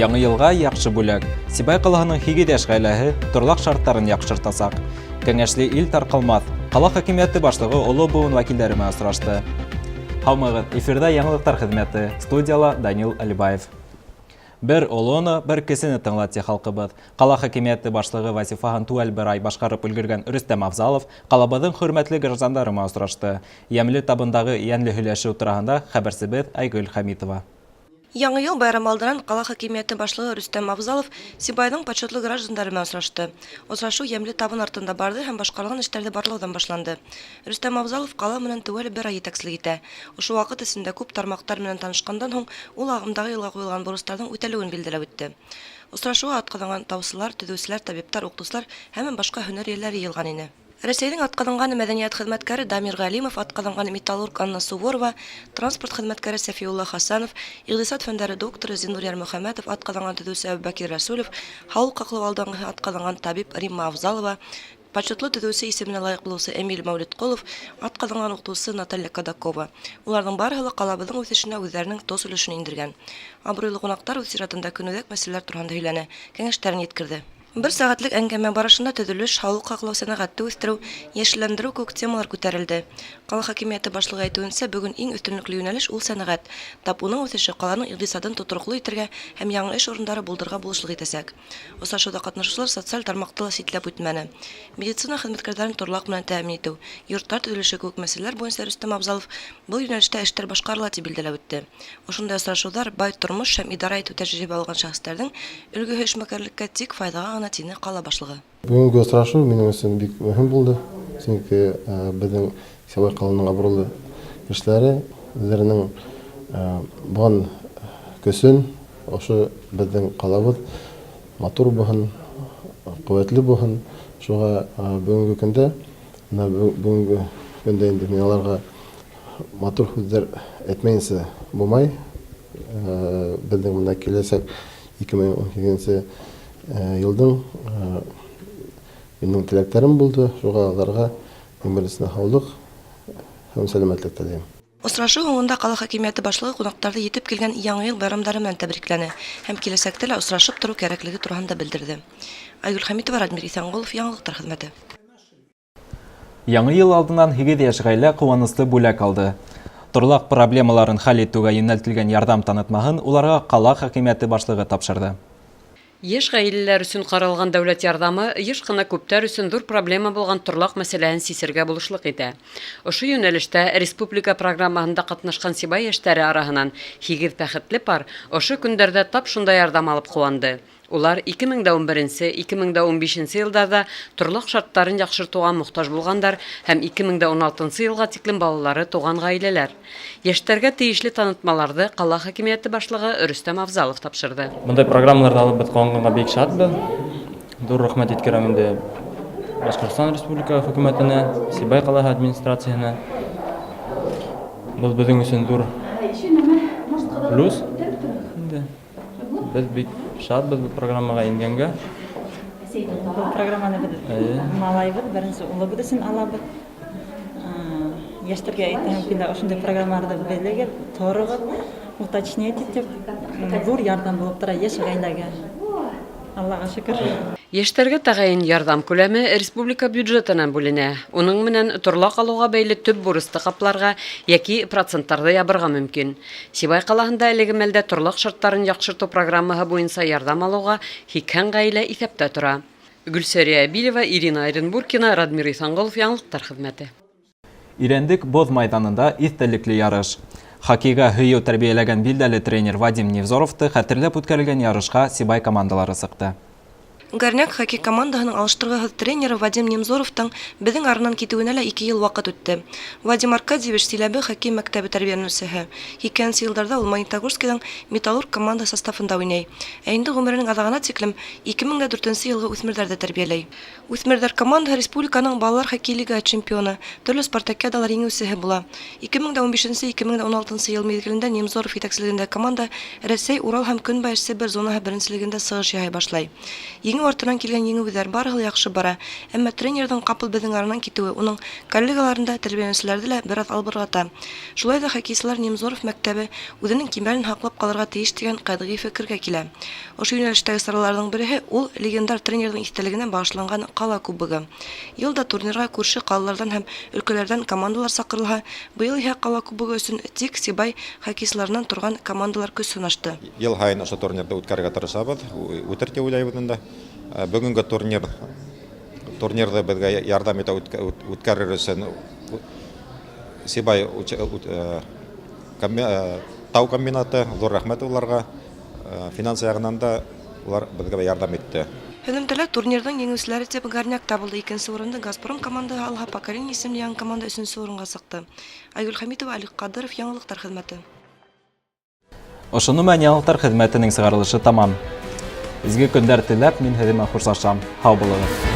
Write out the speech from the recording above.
Яңы йылға яҡшы бүләк. Сибай ҡалаһының һигеҙ йәш ғаиләһе торлаҡ шарттарын яҡшыртасаҡ. Кәңәшле ил тарҡалмаҫ. Ҡала хакимиәте башлығы оло быуын вәкилдәре менән осрашты. Һаумыһығыҙ, эфирҙа яңылыҡтар хеҙмәте. Студияла Данил Алибаев. Бер олоно, бер кесене тыңла, ти халҡыбыҙ. Ҡала хакимиәте башлығы вазифаһын түәл бер ай башҡарып өлгөргән Рөстәм Афзалов ҡалабыҙҙың хөрмәтле граждандары менән осрашты. Йәмле табындағы йәнле һөйләшеү тураһында хәбәрсебеҙ Айгөл Хәмитова. Яңы ел байрамы алдынан ҡала хакимиәте башлығы Рөстәм Афзалов Сибайҙың почетлы граждандары менән осрашты. Осрашыу йәмле табын артында барҙы һәм башҡарылған эштәрҙе барлауҙан башланды. Рөстәм Афзалов ҡала менән теүәл бер ай етәкселек итә. Ошо ваҡыт эсендә күп тармаҡтар менән танышҡандан һуң ул ағымдағы йылға ҡуйылған бурыстарҙың үтәлеүен билдәләп үтте. Осрашыуға атҡаҙанған таусылар, төҙөүселәр, табиптар, уҡытыусылар һәм башҡа һөнәр эйәләре йыйылған ине. Рәсәйҙең атҡаҙанған мәҙәниәт хеҙмәткәре Дамир Ғәлимов, атҡаҙанған металлург Анна Суворова, транспорт хеҙмәткәре Сәфиулла Хасанов, иҡтисад фәндәре докторы Зиннур Ярмөхәмәтов, атҡаҙанған төҙөүсе Әбүбәкир Рәсүлев, һаулыҡ һаҡлау алдынғыһы атҡаҙанған табип Римма Афзалова, почетлы төҙөүсе исеменә лайыҡ булыусы Эмиль Мәүлетҡолов, атҡаҙанған уҡытыусы Наталья Кадакова. Уларҙың барыһы ла ҡалабыҙҙың үҫешенә үҙҙәренең тос өлөшөн индергән. Абруйлы ҡунаҡтар үҙ сиратында көнүҙәк мәсьәләләр тураһында һөйләне, кәңәштәрен еткерҙе. Бер сәғәтлек әңгәмә барышында төҙөлөш, һаулыҡ һаҡлау, сәнәғәтте үҫтереү, йәшелләндереү кеүек темалар күтәрелде. Ҡала хакимиәте башлығы әйтеүенсә, бөгөн иң өҫтөнлөклө йүнәлеш ул сәнәғәт. Тап уның үҫеше ҡаланың иҡтисадын тотороҡло итергә һәм яңы эш урындары булдырырға булышлыҡ итәсәк. Осрашыуҙа ҡатнашыусылар социаль тармаҡты ла ситләп үтмәне. Медицина хеҙмәткәрҙәрен торлаҡ менән тәьмин итеү, йорттар төҙөлөшө кеүек мәсьәләләр буйынса Рөстәм Абзалов был йүнәлештә эштәр башҡарыла тип билдәләп үтте. Ошондай осрашыуҙар бай тормош һәм идара итеү тәжрибә алған шәхестәрҙең өлгөһө эшмәкәрлеккә тик файҙаға ғына, тине ҡала башлығы. Бөгөнгө осрашыу минең өсөн бик мөһим булды, сөнки беҙҙең Сибай ҡаланың абруйлы кешеләре үҙҙәренең булған көсөн ошо беҙҙең ҡалабыҙ матур булһын, ҡеүәтле булһын, шуға бөгөнгө көндә, бына бөгөнгө көндә инде мин аларға Матур һүҙҙәр әйтмәйенсә булмай. Беҙҙең бында киләсәк 2018 йылдың минең теләктәрем булды. Шуға аларға иң беренсенә һаулыҡ һәм сәламәтлек теләйем. Осрашыу һуңында ҡала хакимиәте башлығы ҡунаҡтарҙы етеп килгән Яңы йыл байрамдары менән тәбрикләне һәм киләсәктә лә осрашып тороу кәрәклеге тураһында белдерҙе. Айгөл Хәмитова, Радмир Иҫәнғолов, Яңылыҡтар хеҙмәте. Яңы ел алдынан һигеҙ йәш ғаилә ҡыуаныслы бүләк алды. Торлаҡ проблемаларын хәл итеүгә йүнәлтелгән ярҙам танытмаһын уларға ҡала хакимиәте башлығы тапшырҙы. Йәш ғаиләләр өсөн каралган дәүләт ярҙамы еш кына күптәр өчен зур проблема булган торлак мәсьәләһен сисергә булышлык итә. Ошо юнәлештә республика программаһында катнашкан Сибай яшьләре араһынан һигез бәхетле пар ошо көндәрдә тап шундай ярҙам алып куанды. Улар 2011 нче, 2015 нче елларда торлак шартларын яхшыртуга мохтаҗ булганнар һәм 2016 нчы елга тиклем балалары туган гаиләләр. Яшьләргә тиешле танытмаларны кала хакимияте башлыгы Рөстәм Афзалов тапшырды. Мондай программаларны алып без куанганга бик шатбыз. Зур рәхмәт иткерәм инде Башкортстан Республика хөкүмәтенә, Сибай калаһы администрацияһенә. Был безнең өчен зур плюс инде. Без бик шатбыз бу программага ингәнгә. Бу программаны без малайбыз, беренче улыбыз өчен алабыз. Яшьләргә әйтәм килә, ошондай программаларны белегез, торыгыз, уточнять итеп, зур ярдәм булып тора яшь гаиләгә. Аллага шөкер. Яшьләргә тәгаен ярдәм күләме республика бюджетыннан бүленә. Уның менән торлак алуга бәйле төп бурычты капларга яки процентларны ябырга мөмкин. Сибай калаһында әлеге мәлдә торлак шартларын яхшырту программаһы буенча ярдәм алуга 80 гаилә исәптә тора. Гөлсәрия Әбилева, Ирина Оренбургкина, Радмир Иҫәнголов, Яңылыҡтар хеҙмәте. Ирәндек боҙ майҙанында иҫтәлекле ярыш. Хоккейга һөйөү тәрбиәләгән билдәле тренер Вадим Невзоровты хәтерләп үткәрелгән ярышҡа Сибай командалары сыҡты. Горняк хоккей командаһының алыштырғыһыҙ тренеры Вадим Немзоровтың беҙҙең аранан китеүенә лә ике ел ваҡыт үтте. Вадим Аркадьевич Силәбе хоккей мәктәбе тәрбиәләнеүсеһе. Һикһәненсе йылдарҙа ул Магнитогорскиҙың Металлург командаһы составында уйнай. Ә инде ғүмеренең аҙағына тиклем 2004 нсе йылғы үҫмерҙәрҙе тәрбиәләй. Үҫмерҙәр командаһы республиканың балалар хоккей лигаһы чемпионы, төрлө спартакиадалар еңеүсеһе була. 2015-2016 йыл миҙгелендә Немзоров етәкселегендәге команда Рәсәй, Урал һәм Көнбайыш Себер зонаһы беренселегендә сығыш яһай башлай. Еңеү артынан килгән еңеүҙәр, барыһы ла яҡшы бара. Әммә тренерҙың ҡапыл беҙҙең аранан китеүе уның коллегаларын да, тәрбиәләнеүселәрҙе лә бераҙ албырғата. Шулай ҙа хоккейсылар Немзоров мәктәбе үҙенең кимәлен һаҡлап ҡалырға тейеш тигән ҡәтғи фекергә килә. Ошо йүнәлештәге сараларҙың береһе ул легендар тренерҙың иҫтәлегенә бағышланған ҡала кубогы. Йыл да турнирға күрше ҡалаларҙан һәм өлкәләрҙән командалар саҡырылһа, быйыл иһә ҡала кубогы өсөн тик Сибай хоккейсыларынан торған командалар көс һынашты. Йыл һайын ошо турнирҙы үткәрергә тырышабыҙ, үтер тип уйлайбыҙ инде. Бөгөнгө турнир турнирҙы беҙгә ярҙам итә үткәрер өсөн Сибай тау комбинаты, ҙур рәхмәт уларға. Финанс яғынан да улар беҙгә ярҙам итте. Һөҙөмтәлә турнирҙың еңеүселәре тип Горняк табылды. Икенсе урынды Газпром командаһы алһа, Поколение исемле яңы команда өсөнсө урынға сыҡты. Айгөл Хәмитова, Алик Ҡадыров, Яңылыҡтар хеҙмәте. Ошоно менән яңылыҡтар хеҙмәтенең сығарылышы тамам. Изге көндәр теләп, мин һеҙҙең менән хушлашам. Һау булығыҙ.